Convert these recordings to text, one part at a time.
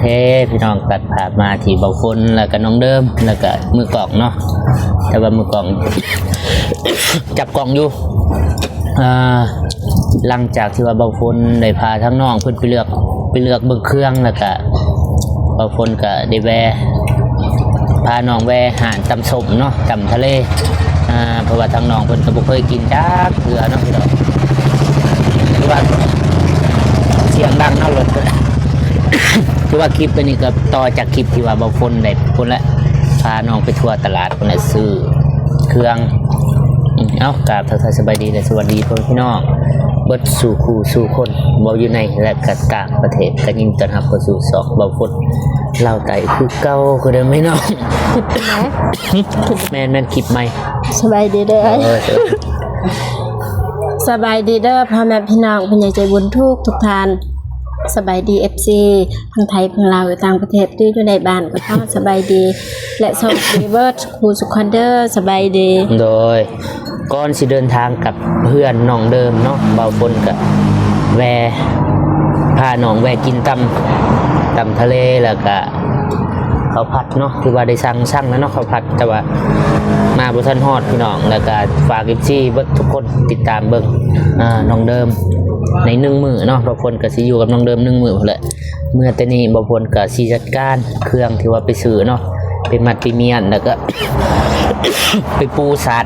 ເອີ ພີ່ນ້ອງ ຕັດພາບມາທີ່ເບົາຝົນ ແລ້ວກະນ້ອງເດີມ ແລ້ວກະມືກ້ອງເນາະ ແຕ່ວ່າມືກ້ອງຈັບກ້ອງຢູ່. ອ່າ ຫຼັງຈາກທີ່ວ່າເບົາຝົນໄດ້ພາທາງນ້ອງເພິ່ນໄປເລືອກ ໄປເລືອກເບິ່ງເຄື່ອງ ແລ້ວກະເບົາຝົນກະໄດ້ແວ່ ພານ້ອງແວ່ຮ້ານຕຳສົ້ມເນາະ ຕຳທະເລ ອ່າ ເພາະວ່າທາງນ້ອງເພິ່ນກະບໍ່ເຄີຍກິນຈັກເທື່ອເນາະ ພີ່ນ້ອງ. ຄືວ່າສຽງດັງເນາະ ລົດ ຄືວ່າຄລິບອັນນີ້ກະຕໍ່ຈາກຄລິບທີ່ວ່າເບົາຝົນໄດ້ພຸ້ນແຫຼະ ພານ້ອງໄປທົ່ວຕະຫຼາດພຸ້ນແຫຼະ ຊື້ເຄື່ອງ. ເອົ້າ ກາບທັກທາຍສະບາຍດີ ແລະ ສະຫວັດດີພໍ່ແມ່ພີ່ນ້ອງເບິດສູ່ຄູ່ສູ່ຄົນ ເວົ້າຢູ່ໃນ ແລະ ກະຕ່າງປະເທດ ກະຍິນດີຕ້ອນຮັບເຂົ້າສູ່ຊ່ອງເບົາຝົນລາວໃຕ້ຄືເກົ່າ ຄືເດີມພີ່ນ້ອງ. ແມ່ນໆ ຄລິບໃໝ່. ສະບາຍດີເດີ ເອີ ສະບາຍດີເດີ ພໍ່ແມ່ພີ່ນ້ອງ ຜູ້ໃຫຍ່ໃຈບຸນທຸກໆທ່ານ. ສະບາຍດີ ເອັຟຊີ ທັງໄທ ທັງລາວ ຢູ່ຕ່າງປະເທດ ຫຼືຢູ່ໃນບ້ານກະຂໍສະບາຍດີ ແລະ ສະຫວັດດີເບິດ ຄູ່ສຸກຄົນເດີ ສະບາຍດີ. ໂດຍ ກ່ອນຊິເດີນທາງກັບເຮືອນນ້ອງເດີມເນາະ ເບົາຝົນກະແວ່ ພານ້ອງແວ່ກິນຕຳ ຕຳທະເລ ແລ້ວກະເຂົ້າຜັດເນາະ ຖືວ່າໄດ້ສັ່ງ ສັ່ງແລ້ວເນາະ ເຂົ້າຜັດ ແຕ່ວ່າມາບໍ່ທັນຮອດ ພີ່ນ້ອງ. ແລ້ວກະຝາກ ເອັຟຊີ ເບິດທຸກຄົນຕິດຕາມເບິ່ງ ອ່າ ນ້ອງເດີມໃນໜຶ່ງມື້ເນາະ ເບົາຝົນກະຊິຢູ່ກັບນ້ອງເດີມໜຶ່ງມື້ພຸ້ນແຫຼະ. ເມື່ອແຕ່ນີ້ເບົາຝົນກະຊິຈັດການເຄື່ອງທີ່ວ່າໄປຊື້ເນາະ ໄປມັດໄປມ້ຽນ ແລ້ວກະໄປປູສາດ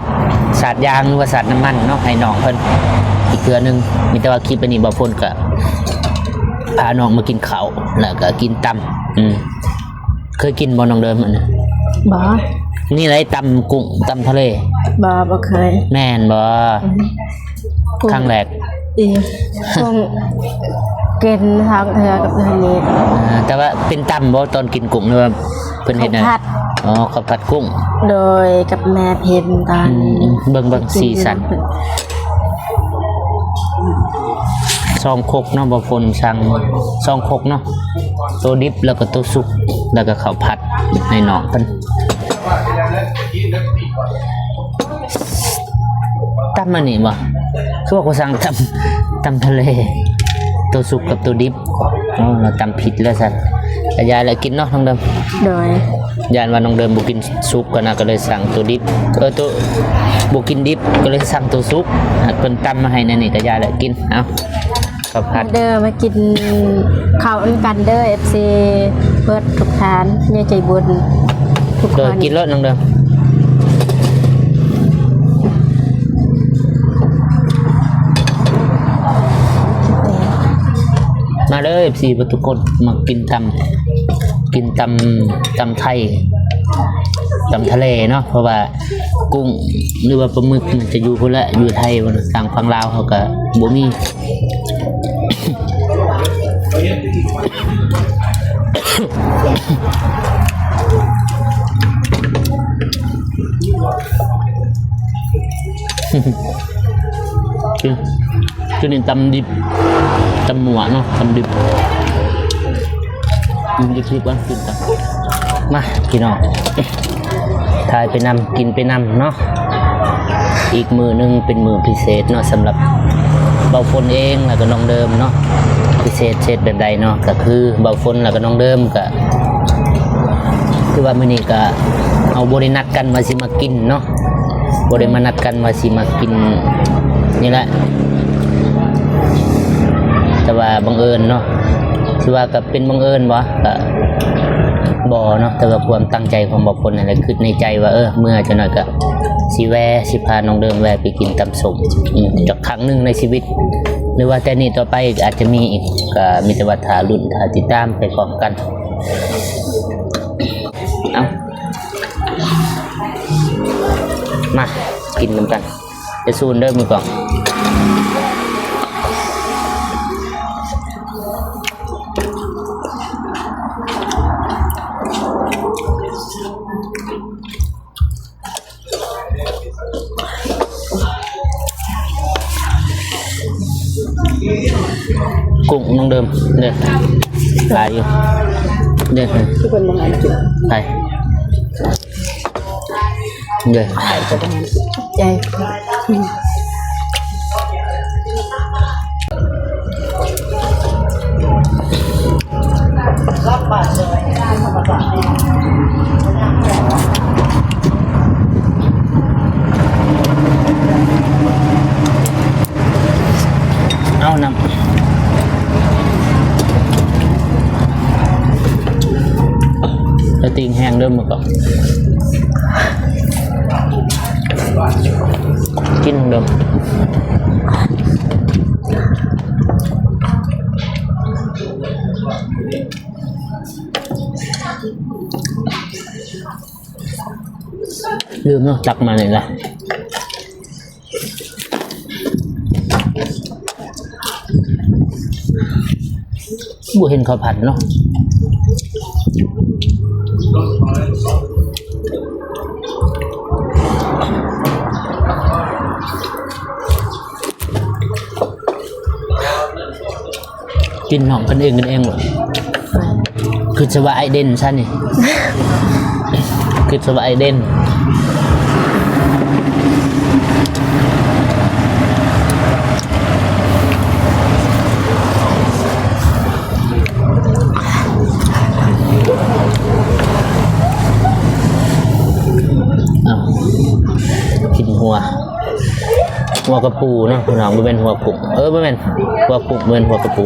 ສາດຢາງ ຫຼືວ່າສາດນ້ຳມັນເນາະ ໃຫ້ນ້ອງເພິ່ນອີກເທື່ອໜຶ່ງ. ມີແຕ່ວ່າຄລິບອັນນີ້ເບົາຝົນກະພານ້ອງມາກິນເຂົ້າ ແລ້ວກະກິນຕຳ. ອືມ ເຄີຍກິນບໍ່ນ້ອງເດີມອັນນີ້? ບໍ່. ນີ້ແຫຼະ ຕຳກຸ້ງ ຕຳທະເລ. ບໍ່ ບໍ່ເຄີຍ. ແມ່ນບໍ່? ອືມ ຄັ້ງແລກ. ອີ ຄົງກິນສອງເທື່ອກັບເທື່ອນີ້. ອ່າ ແຕ່ວ່າເປັນຕຳບໍ່ຕອນກິນກຸ້ງ ຫຼືວ່າເພິ່ນເຮັດແນວ? ເຂົ້າຜັດ. ອໍ ເຂົ້າຜັດກຸ້ງ. ໂດຍ ກັບແມ່ເພັນຕອນ. ອືມ ເບິ່ງ ເບິ່ງສີສັນ. ສອງຄົກເນາະ ເບົາຝົນສັ່ງສອງຄົກເນາະ ໂຕດິບ ແລ້ວກະໂຕສຸກ ແລ້ວກະເຂົ້າຜັດໃຫ້ນ້ອງເພິ່ນ. ຕຳອັນນີ້ບໍ່? ຄືວ່າກູສັ່ງຕຳ ຕຳທະເລ ໂຕສຸກກັບໂຕດິບ. ອໍ ລາວຕຳຜິດແລ້ວຊັ້ນ ກະຢ່າແຫຼະ ກິນເນາະນ້ອງເດີມ. ໂດຍ ຢ້ານວ່ານ້ອງເດີມບໍ່ກິນສຸກຫັ້ນນະ ກະເລີຍສັ່ງໂຕດິບ ເອີ ໂຕ ບໍ່ກິນດິບ ກະເລີຍສັ່ງໂຕສຸກ. ຫາກເພິ່ນຕຳມາໃຫ້ແນວນີ້ກະຢ່າແຫຼະ ກິນ. ເອົາ ເຂົ້າຜັດເດີ ມາກິນເຂົ້ານຳກັນເດີ ເອັຟຊີ ເບິດທຸກທ່ານ ໃຫຍ່ໃຈບຸນທຸກຄົນ. ໂດຍ ກິນໂລດນ້ອງເດີມ. ມາເດີ ເອັຟຊີ ເບິດທຸກຄົນ ມາກິນຕຳ ກິນຕຳ ຕຳໄທ ຕຳທະເລເນາະ ເພາະວ່າກຸ້ງ ຫຼືວ່າປາໝຶກມັນຈະຢູ່ພຸ້ນແຫຼະ ຢູ່ໄທພຸ້ນ ທາງຝັ່ງລາວເຮົາກະບໍ່ມີ. ຄື ຄືນີ້ຕຳດິບ ຕຳໝວກເນາະ ຕຳດິບ ກິນດິບໆກ່ອນ ກິນກ່ອນ. ມາ ພີ່ນ້ອງ ຖ່າຍໄປນຳ ກິນໄປນຳເນາະ. ອີກມື້ໜຶ່ງເປັນມື້ພິເສດເນາະ ສຳລັບເບົາຝົນເອງ ແລ້ວກະນ້ອງເດີມເນາະ. ພິເສດເສດແບບໃດເນາະ ກະຄືເບົາຝົນ ແລ້ວກະນ້ອງເດີມ ກະຄືວ່າມື້ນີ້ກະເຮົາບໍ່ໄດ້ນັດກັນວ່າຊິມາກິນເນາະ ບໍ່ໄດ້ມານັດກັນວ່າຊິມາກິນນີ້ແຫຼະ ແຕ່ວ່າບັງເອີນເນາະ ຖືວ່າກະເປັນບັງເອີນບໍ່? ກະບໍ່ເນາະ ແຕ່ວ່າຄວາມຕັ້ງໃຈຂອງເບົາຝົນຫັ້ນແຫຼະ ຄິດໃນໃຈວ່າ ເອີ ເມື່ອຈັກໜ້ອຍກະຊິແວ່ ຊິພານ້ອງເດີມແວ່ໄປກິນຕຳສົ້ມ ອືມ ຈັກຄັ້ງໜຶ່ງໃນຊີວິດ ຫຼືວ່າແຕ່ນີ້ຕໍ່ໄປກະອາດຈະມີອີກ ກະມີແຕ່ວ່າຖ້າລຸ້ນ ຖ້າຕິດຕາມໄປພ້ອມກັນ. ເອົາ ມາ ກິນນຳກັນ ຢ່າສູນເດີ ມືກ້ອງ. ກຸ້ງນ້ອງເດີມເດີ ຫຼາຍຢູ່ເດີ ຄືເພິ່ນບໍ່ໃຫ້ກິນ ໄປເດີ ໃຈ. ກິນເດີ ລືມເນາະ ຕັກມານີ້ລະ. ບໍ່ເຫັນເຂົ້າຜັດເນາະ. ກິນນ້ອງກັນເອງກັນເອງໂລດ. ຄືສະວ່າອ້າຍເດັ່ນຊະນີ້ ຄືສະວ່າອ້າຍເດັ່ນ. ເອົາ ກິນຫົວ ຫົວກະປູເນາະພີ່ນ້ອງ ບໍ່ແມ່ນຫົວກຸ້ງ ເອີ ບໍ່ແມ່ນຫົວກຸ້ງ ບໍ່ແມ່ນຫົວກະປູ.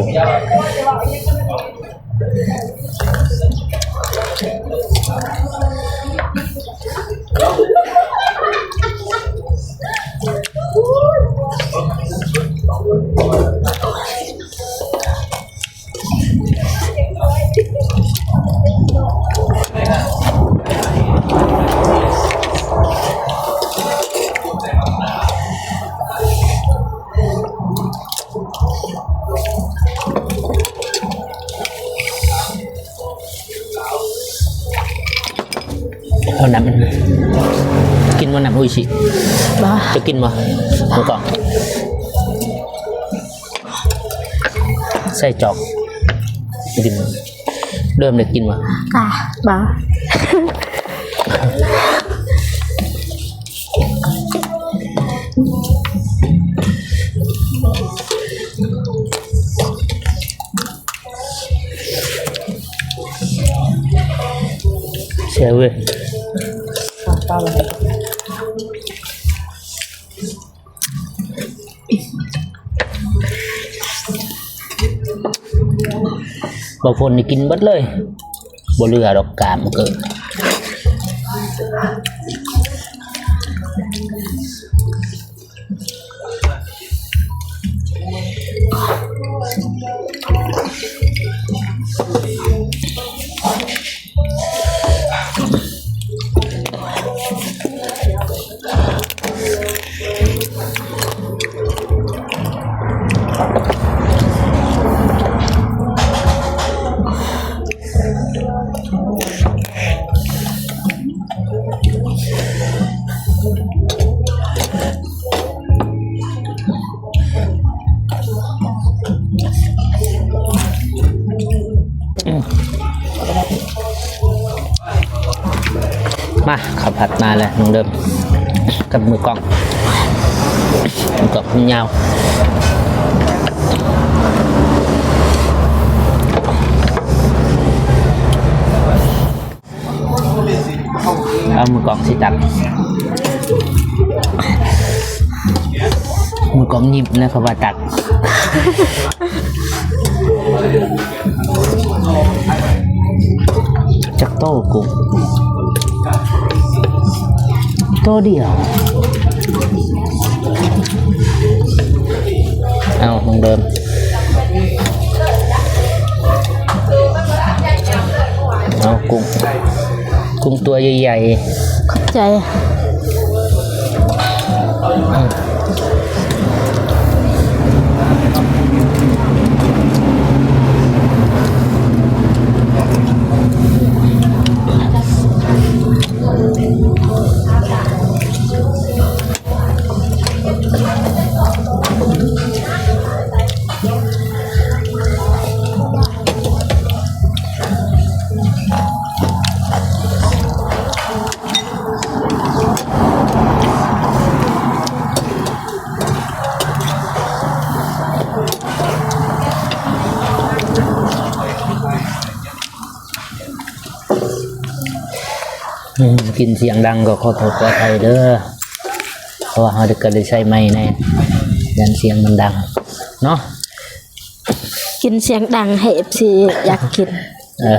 ເອົານ້ຳ ກິນບໍ່ ນ້ຳໂອອິຊິ? ບໍ່. ຈະກິນບໍ່? ໝູກອງ ໃສ່ຈອກ ກິນ ເລີ່ມໄດ້ກິນບໍ່? ກະ ບໍ່. ແຊບເວີຍ. ບາງຄົນນີ້ກິນເບິດເລີຍ ບໍ່ເຫຼືອດອກ ກາມເກີນ. ມາ ເຂົ້າຜັດມາແລ້ວ ນ້ອງເດີມ ກັບໝູກອງ ໝູກອງຍາວ. ເອົາ ມືກອງຊິຕັກ ມືກອງຍິບນະ ເຂົາວ່າຕັກ ຈັກໂຕກຸ້ງ ໂຕດຽວ. ເອົາ ເບິ່ງເດີມ ເອົາ ກຸ້ງ ກຸ້ງຕົວໃຫຍ່ໆ. ຂອບໃຈ. ອືມ ກິນສຽງດັງກໍຂໍໂທດຂໍອະໄພເດີ ເພາະວ່າເຮົາກໍໄດ້ໃຊ້ໄມແດ່ ຢ້ານສຽງມັນດັງເນາະ. ກິນສຽງດັງໃຫ້ເອັບຊີຢາກກິນ. ເອີ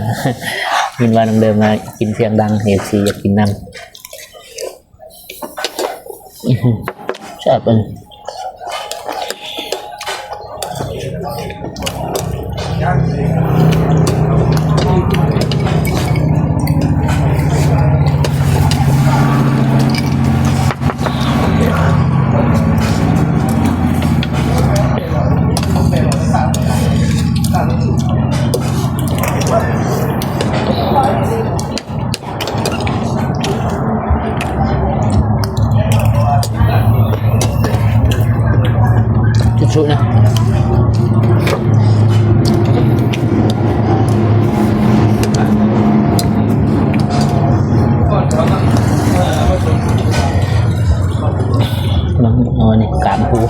ຍິນວ່ານ້ອງເດີມມາກິນສຽງດັງ ເອັຟຊີຢາກກິນນຳ. ອື ແຊບເບິ່ງ. ເບິ່ງ ເອົາອັນນີ້ກາມປູ.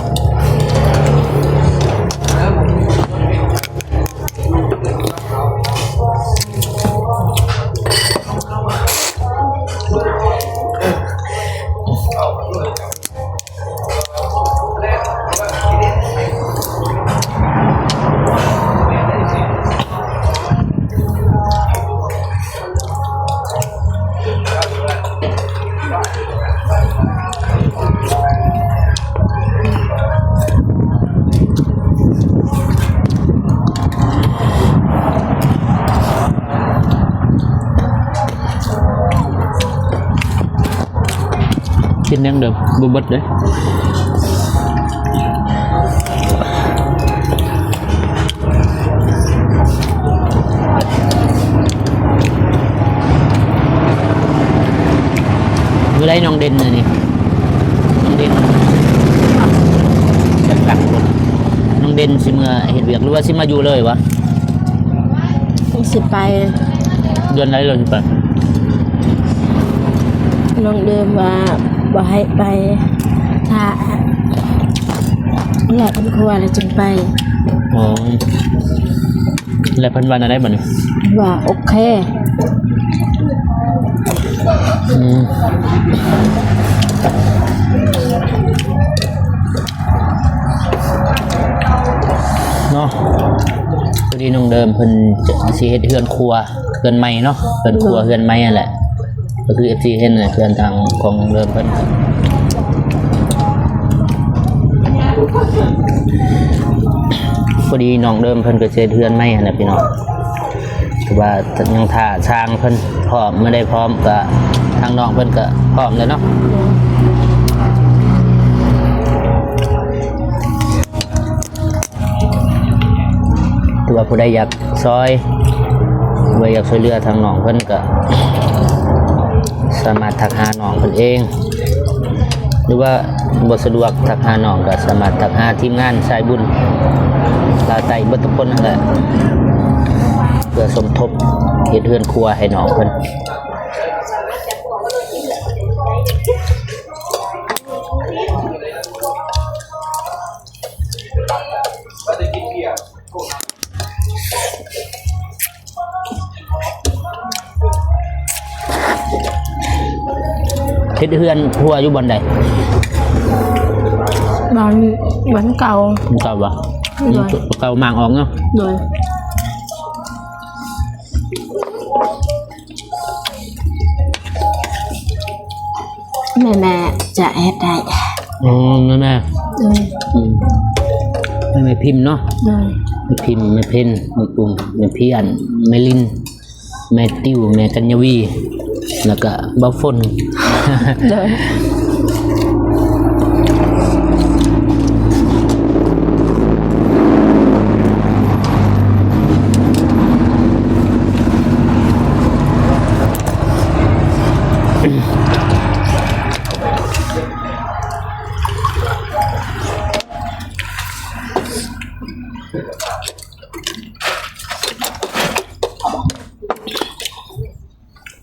ກິນແນວເດີມບໍ່ເບິດເດ້. ຢູ່ໃດນ້ອງເດັ່ນອັນນີ້ ນ້ອງເດັ່ນ ຈັກຫຼັງພຸ້ນ ນ້ອງເດັ່ນຊິເມືອເຮັດວຽກ ຫຼືວ່າຊິມາຢູ່ເລີຍຫວາ? ຊິໄປ. ເດືອນໃດລາວຊິໄປ? ນ້ອງເດີມວ່າບໍ່ໃຫ້ໄປ ຖ້າແລ້ວເພິ່ນຄົວແລ້ວຈຶ່ງໄປ. ອໍ ແລ້ວເພິ່ນວ່າແນວໃດບັດນີ້? ວ່າໂອເຄ. ອືມ ເນາະ ພໍດີນ້ອງເດີມເພິ່ນຈະ ຊິເຮັດເຮືອນຄົວ ເຮືອນໃໝ່ເນາະ ເຮືອນຄົວ ເຮືອນໃໝ່ຫັ້ນແຫຼະ ກໍຄືເອັຟຊີເຫັນນະ ເຮືອນທາງຂອງນ້ອງເດີມເພິ່ນ. ພໍດີນ້ອງເດີມເພິ່ນກໍຊິເຮັດເຮືອນໃໝ່ຫັ້ນແຫຼະພີ່ນ້ອງ ຄືວ່າຍັງຖ້າຊ່າງເພິ່ນພ້ອມ ເມື່ອໃດພ້ອມກໍທາງນ້ອງເພິ່ນກໍພ້ອມແລ້ວເນາະ. ຫຼືວ່າຜູ້ໃດຢາກຊ່ອຍ ຫຼືວ່າຢາກຊ່ວຍເຫຼືອທາງນ້ອງເພິ່ນ ກໍສາມາດທັກຫານ້ອງເພິ່ນເອງ ຫຼືວ່າບໍ່ສະດວກທັກຫານ້ອງ ກໍສາມາດທັກຫາທີມງານສາຍບຸນລາວໃຕ້ເບິດທຸກຄົນຫັ້ນແຫຼະ ເພື່ອສົມທົບເຮັດເຮືອນຄົວໃຫ້ນ້ອງເພິ່ນ. ເຮັດເຮືອນຄົວຢູ່ບ່ອນໃດ? ບ້ານ ບ້ານເກົ່າ. ບ້ານເກົ່າຫວາ? ໂດຍ. ເກົ່າໝາກອອກເນາະ. ໂດຍ. ແມ່ໆຈະເຮັດໄດ້. ອໍ ແມ່ໆ. ໂດຍ. ອືມ ແມ່ພິມເນາະ. ໂດຍ. ແມ່ພິມ ແມ່ເພັນ ແມ່ປຸ້ມ ແມ່ພຽນ ແມ່ລິນ ແມ່ຕິວ ແມ່ກັນຍາວີ ແລ້ວກະບ່າວຝົນ. ໂດຍ.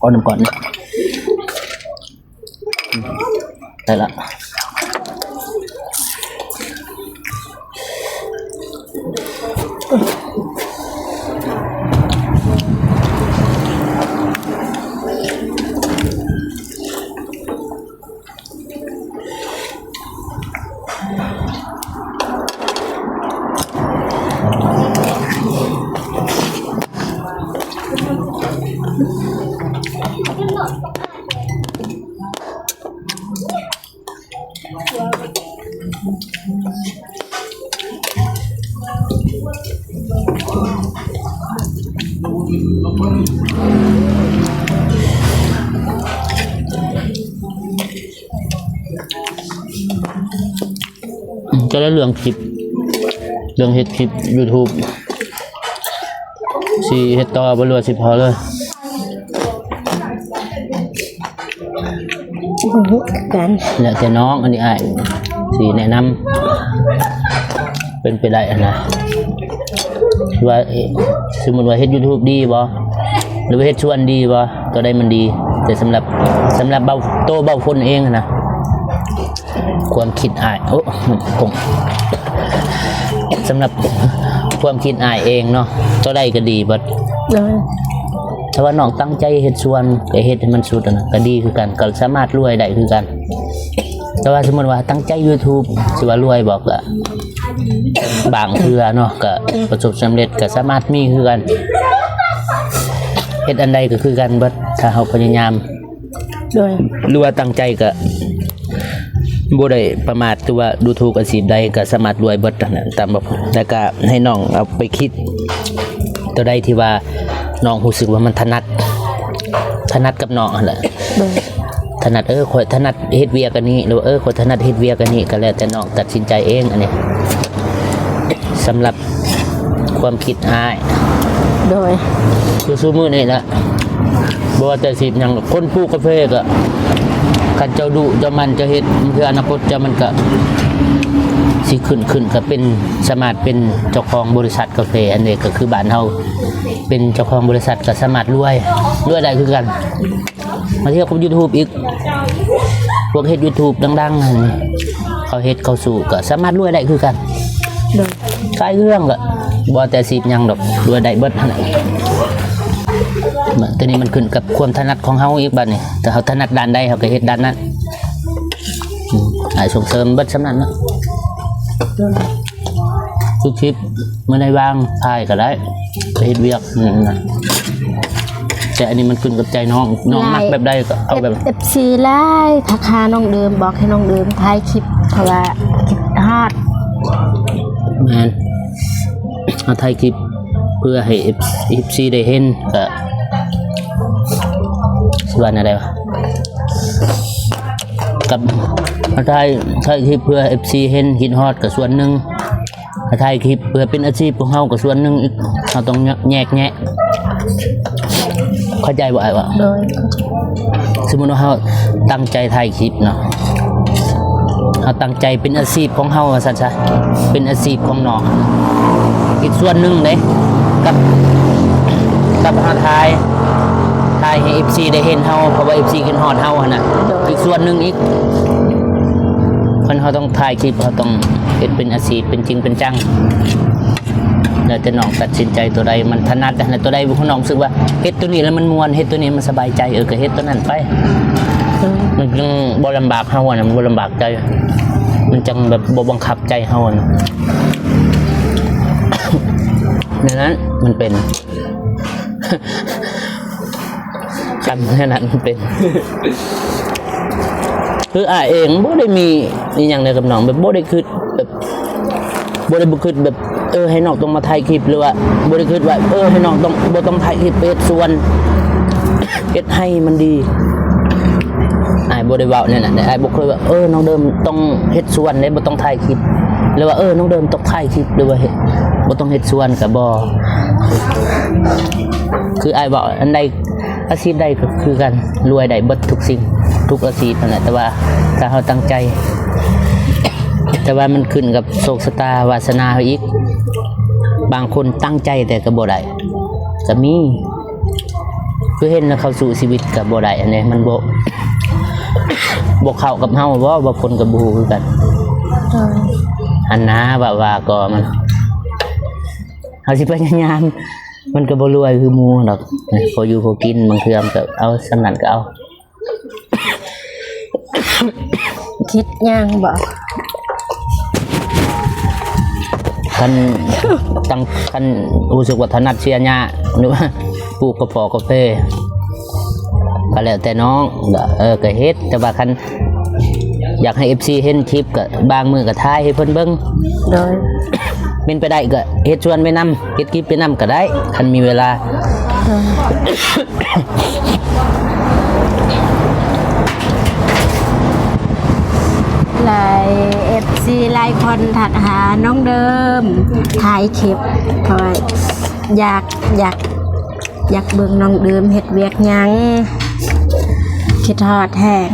ຂໍນ້ຳກ່ອນ ໄດ້ລະ. ອື ອືມ ຈະໄດ້ເລື່ອງຄລິບ ເລື່ອງເຮັດຄລິບຢູທູບ ຊິເຮັດຕໍ່ບໍ່ ຫຼືວ່າຊິພໍເລີຍ? ບໍ່ຮູ້ຄືກັນ ແລ້ວແຕ່ນ້ອງ ອັນນີ້ອ້າຍຊິແນະນຳ ເປັນໄປໄດ້ຫັ້ນນະ ວ່າ ເອີ ສົມມຸດວ່າເຮັດຢູທູບດີບໍ່ ຫຼືວ່າເຮັດສວນດີບໍ່ ຕົວໃດມັນດີ? ແຕ່ສຳລັບ ສຳລັບເບົາ ໂຕເບົາຝົນເອງຫັ້ນນະ ຄວາມຄິດອ້າຍ ໂອ້ ຜົມ ສຳລັບຄວາມຄິດອ້າຍເອງເນາະ ຕົວໃດກໍດີເບິດ ໂດຍ ຖ້າວ່ານ້ອງຕັ້ງໃຈເຮັດສວນ ກໍເຮັດໃຫ້ມັນສຸດຫັ້ນນະ ກໍດີຄືກັນ ກໍສາມາດລວຍໄດ້ຄືກັນ. ແຕ່ວ່າສົມມຸດວ່າຕັ້ງໃຈຢູທູບ ຊິວ່າລວຍບໍ່ ກໍບາງເທື່ອເນາະ ກໍປະສົບສຳເລັດ ກໍສາມາດມີຄືກັນ ເຮັດອັນໃດກໍຄືກັນເບິດ ຖ້າເຮົາພະຍາຍາມ ໂດຍ ຫຼືວ່າຕັ້ງໃຈກໍບໍ່ໄດ້ປະໝາດ ຫຼືວ່າດູຖືກອາຊີບໃດກໍສາມາດລວຍເບິດຫັ້ນນະ ຕາມ ແລ້ວກໍໃຫ້ນ້ອງເອົາໄປຄິດ ຕົວໃດທີ່ວ່ານ້ອງຮູ້ສຶກວ່າມັນຖະໜັດ ຖະໜັດກັບນ້ອງຫັ້ນແຫຼະ ໂດຍ ຖະໜັດ ເອີ ຂ້ອຍຖະໜັດເຮັດວຽກອັນນີ້ ຫຼືວ່າ ເອີ ຂ້ອຍຖະໜັດເຮັດວຽກອັນນີ້ ກໍແລ້ວແຕ່ນ້ອງຕັດສິນໃຈເອງ ອັນນີ້ສຳລັບ ຄວາມຄິດອ້າຍ ໂດຍ ຄືຊຸມື້ນີ້ລະ ບໍ່ວ່າແຕ່ອາຊີບຫຍັງດອກ ຄົນປູກກາເຟກໍ ຄັນເຈົ້າດຸເຈົ້າໝັ່ນເຈົ້າເຮັດ ເພື່ອອະນາຄົດເຈົ້າ ມັນກໍຊິຂຶ້ນ ຂຶ້ນກໍເປັນ ສາມາດເປັນເຈົ້າຂອງບໍລິສັດກາເຟ ອັນນີ້ກໍຄືບ້ານເຮົາເປັນເຈົ້າຂອງບໍລິສັດ ກໍສາມາດລວຍ ລວຍໄດ້ຄືກັນ. ມາທຽບກັບຢູທູບອີກ ພວກເຮັດຢູທູບດັງໆຫັ້ນ ເຂົາເຮັດເຂົ້າສູ່ກໍສາມາດລວຍໄດ້ຄືກັນ ໂດຍ ຂາຍເຄື່ອງກໍບໍ່ແຕ່ອາຊີບຫຍັງດອກ ລວຍໄດ້ເບິດຫັ້ນແຫຼະ. ຕົວນີ້ມັນຂຶ້ນກັບຄວາມຖະໜັດຂອງເຮົາອີກ ບາດນີ້ ຖ້າເຮົາຖະໜັດດ້ານໃດ ເຮົາກໍເຮັດດ້ານນັ້ນ. ອືມ ອ້າຍສົ່ງເສີມເບິດສ່ຳນັ້ນເນາະ ຄືຄລິບມື້ໃດວ່າງຖ່າຍກໍໄດ້ ໄປເຮັດວຽກ ອືມ ນະ ແຕ່ອັນນີ້ມັນຂຶ້ນກັບໃຈນ້ອງ ນ້ອງມັກແບບໃດກໍເອົາແບບ ເອັຟ ເອັຟ ຊີ ຫຼາຍທັກຫານ້ອງເດີມ ບອກໃຫ້ນ້ອງເດີມຖ່າຍຄລິບ ເພາະວ່າຄິດຮອດ ແມ່ນ ເຮົາຖ່າຍຄລິບເພື່ອໃຫ້ເອັຟ ເອັຟ ເອັຟ ຊີ ໄດ້ເຫັນ ກໍຊິວ່າແນວໃດວະ ກັບ ເຮົາຖ່າຍ ຖ່າຍຄລິບເພື່ອ ເອັຟ ຊີ ເຫັນ ຄິດຮອດກໍສ່ວນໜຶ່ງ ຖ້າຖ່າຍຄລິບເພື່ອເປັນອາຊີບຂອງເຮົາກໍສ່ວນໜຶ່ງອີກ ເຮົາຕ້ອງແຍກແຍະ ເຂົ້າໃຈບໍ່ອ້າຍເວົ້າ? ໂດຍ ສົມມຸດວ່າເຮົາຕັ້ງໃຈຖ່າຍຄລິບເນາະ ເຮົາຕັ້ງໃຈເປັນອາຊີບຂອງເຮົາວ່າຊັ້ນຊະ ເປັນອາຊີບຂອງນ້ອງ ອີກສ່ວນໜຶ່ງເດ້ ກັບ ກັບເຮົາຖ່າຍ ຖ່າຍໃຫ້ເອັຟຊີໄດ້ເຫັນເຮົາ ເພາະວ່າເອັຟຊີຄິດຮອດເຮົາຫັ້ນນະ ໂດຍ ອີກສ່ວນໜຶ່ງອີກ ຄັນເຮົາຕ້ອງຖ່າຍຄລິບ ເຮົາຕ້ອງເຮັດເປັນອາຊີບ ເປັນຈິງເປັນຈັງ ແລ້ວແຕ່ນ້ອງຕັດສິນໃຈຕົວໃດມັນຖະໜັດ ແລະ ຕົວໃດທີ່ນ້ອງຮູ້ສຶກວ່າເຮັດຕົວນີ້ແລ້ວມັນມ່ວນ ເຮັດຕົວນີ້ມັນສະບາຍໃຈ ເອີ ກໍເຮັດຕົວນັ້ນໄປ ເອີ ມັນຈຶ່ງບໍ່ລຳບາກເຮົາຫັ້ນນະ ບໍ່ລຳບາກໃຈ ມັນຈັ່ງແບບບໍ່ບັງຄັບໃຈເຮົາຫັ້ນນະ ແນວນັ້ນມັນເປັນ ຄັນແນວນັ້ນເປັນ ຄືອ້າຍເອງບໍ່ໄດ້ມີອີ່ຫຍັງໃດກັບນ້ອງ ແບບບໍ່ໄດ້ຄິດແບບ ບໍ່ໄດ້ ບໍ່ຄິດແບບ ເອີ ໃຫ້ນ້ອງຕ້ອງມາຖ່າຍຄລິບ ຫຼືວ່າບໍ່ໄດ້ຄິດວ່າ ເອີ ໃຫ້ນ້ອງຕ້ອງ ບໍ່ຕ້ອງຖ່າຍຄລິບ ໄປເຮັດສວນ ເຮັດໄຮ່ມັນດີ ອ້າຍບໍ່ໄດ້ເວົ້າແນວນັ້ນເດ້ ອ້າຍບໍ່ເຄີຍວ່າ ເອີ ນ້ອງເດີມຕ້ອງເຮັດສວນເດ້ ບໍ່ຕ້ອງຖ່າຍຄລິບ ຫຼືວ່າ ເອີ ນ້ອງເດີມຕ້ອງຖ່າຍຄລິບ ຫຼືວ່າເຮັດ ບໍ່ຕ້ອງເຮັດສວນ ກໍບໍ່ ຄືອ້າຍເວົ້າ ອັນໃດ ອາຊີບໃດກໍຄືກັນ ລວຍໄດ້ເບິດທຸກສິ່ງ ທຸກອາຊີບຫັ້ນແຫຼະ ແຕ່ວ່າຖ້າເຮົາຕັ້ງໃຈ ແຕ່ວ່າມັນຂຶ້ນກັບໂຊກຊະຕາວາສະໜາເຮົາອີກ ບາງຄົນຕັ້ງໃຈແຕ່ກໍບໍ່ໄດ້ ກໍມີ ຄືເຫັນແລ້ວເຂົ້າສູ່ຊີວິດກໍບໍ່ໄດ້ ອັນນີ້ມັນບໍ່ ບໍ່ເຂົ້າກັບເຮົາບໍ ບາງຄົນກໍບໍ່ຮູ້ຄືກັນ ໂດຍ ອັນນາ ວ່າ ວ່າກໍມັນ ເຮົາຊິພະຍາຍາມ ມັນກໍບໍ່ລວຍຄືໝູ່ດອກ ພໍຢູ່ພໍກິນ ບາງເທື່ອມັນກໍເອົາ ສ່ຳນັ້ນກໍເອົາ ຄິດຫຍັງບໍ? ຄັນ ຕັ້ງ ຄັນຮູ້ສຶກວ່າຖະໜັດເສຍຫຍ້າ ຫຼືວ່າປູກກາເຟ ກາເຟ ກໍແລ້ວແຕ່ນ້ອງ ກໍ ເອີ ກໍເຮັດ ແຕ່ວ່າຄັນ ຢາກໃຫ້ເອັຟຊີເຫັນຄລິບ ກໍບາງມື້ກໍຖ່າຍໃຫ້ເພິ່ນເບິ່ງ. ໂດຍ ເປັນໄປໄດ້ກໍເຮັດຊວນໄປນຳ ເຮັດຄລິບໄປນຳກໍໄດ້ ຄັນມີເວລາ. ໂດຍ ຫຼາຍເອັຟຊີຫຼາຍຄົນທັກຫານ້ອງເດີມຖ່າຍຄລິບ ເພາະວ່າຢາກ ຢາກ ຢາກເບິ່ງນ້ອງເດີມເຮັດວຽກຫຍັງ ຄິດຮອດແຮງ.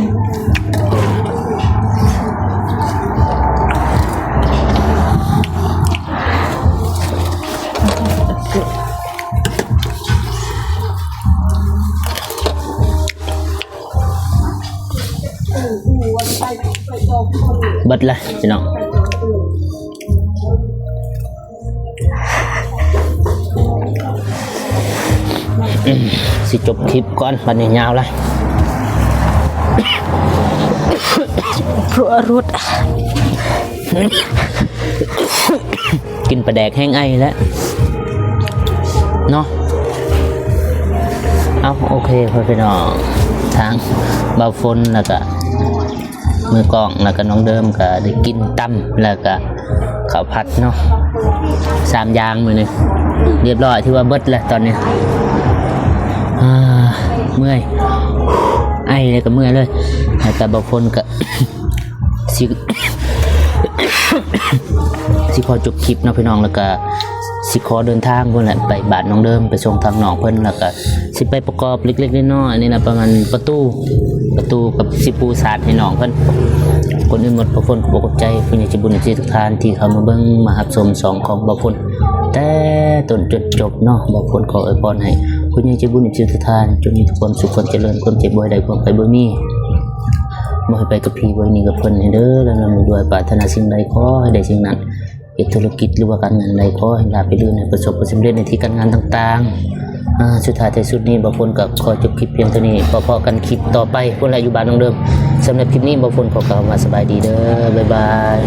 ເບິດລະພີ່ນ້ອງ. ອືມ ຊິຈົບຄລິບກ່ອນ ບັດນີ້ຍາວຫຼາຍ. ພວກລຸດ ກິນປາແດກແຮງໄອແລ້ວເນາະ. ເອົ້າ ໂອເຄ ພໍ່ແມ່ພີ່ນ້ອງ ທາງບ່າວຝົນ ແລ້ວກະ ມືກ້ອງ ແລ້ວກະນ້ອງເດີມກະໄດ້ກິນຕຳ ແລ້ວກະເຂົ້າຜັດເນາະ ສາມຢ່າງມື້ນີ້ ລຽບຮ້ອຍ ຖືວ່າເບິດແລ້ວຕອນນີ້. ອາ ເມື່ອຍ ໄອແລ້ວກະເມື່ອຍເລີຍ ແລ້ວກະບ່າວຝົນກະ ຊິ ຊິຂໍຈົບຄລິບເນາະພີ່ນ້ອງ ແລ້ວກະຊິຂໍເດີນທາງພຸ້ນແຫຼະ ໄປບ້ານນ້ອງເດີມ ໄປສົ່ງທາງນ້ອງເພິ່ນ ແລ້ວກະຊິໄປປະກອບເລັກໆນ້ອຍໆ ນີ້ນະ ປະມານປະຕູ ປະຕູກັບຊິປູສາດໃຫ້ນ້ອງເພິ່ນ. ກ່ອນອື່ນໝົດ ບ່າວຝົນຂໍຂອບໃຈຜູ້ໃຫຍ່ໃຈບຸນເອັຟຊີທຸກທ່ານທີ່ເຂົ້າມາເບິ່ງມາຮັບຊົມຊ່ອງຂອງບ່າວຝົນ ແຕ່ຕົ້ນຈົນຈົບເນາະ. ບ່າວຝົນຂໍອວຍພອນໃຫ້ຜູ້ໃຫຍ່ໃຈບຸນເອັຟຊີທຸກທ່ານ ຈົ່ງມີແຕ່ຄວາມສຸກຄວາມຈະເລີນ ຄວາມເຈັບບໍ່ໃຫ້ໄດ້ ຄວາມໄຂ້ບໍ່ມີ ບໍ່ໃຫ້ໄປກັບຜີ ບໍ່ໃຫ້ໜີກັບເພິ່ນເດີ ລຳລຳລວຍໆ ປາດຖະໜາສິ່ງໃດຂໍໃຫ້ໄດ້ສິ່ງນັ້ນ ເຮັດທຸລະກິດ ຫຼືວ່າການງານໃດຂໍໃຫ້ລາບໄປລື່ນ ໃຫ້ປະສົບຜົນສຳເລັດໃນທີ່ການງານຕ່າງໆ. ອາ ສຸດທ້າຍທ້າຍສຸດນີ້ ບ່າວຝົນກໍຂໍຈົບຄລິບພຽງເທົ່ານີ້ ພໍ້ກັນຄລິບຕໍ່ໄປພຸ້ນແຫຼະ ຢູ່ບ້ານນ້ອງເດີມ. ສຳລັບຄລິບນີ້ ບ່າວຝົນຂໍກ່າວຄຳວ່າສະບາຍດີເດີ ບາຍບາຍ.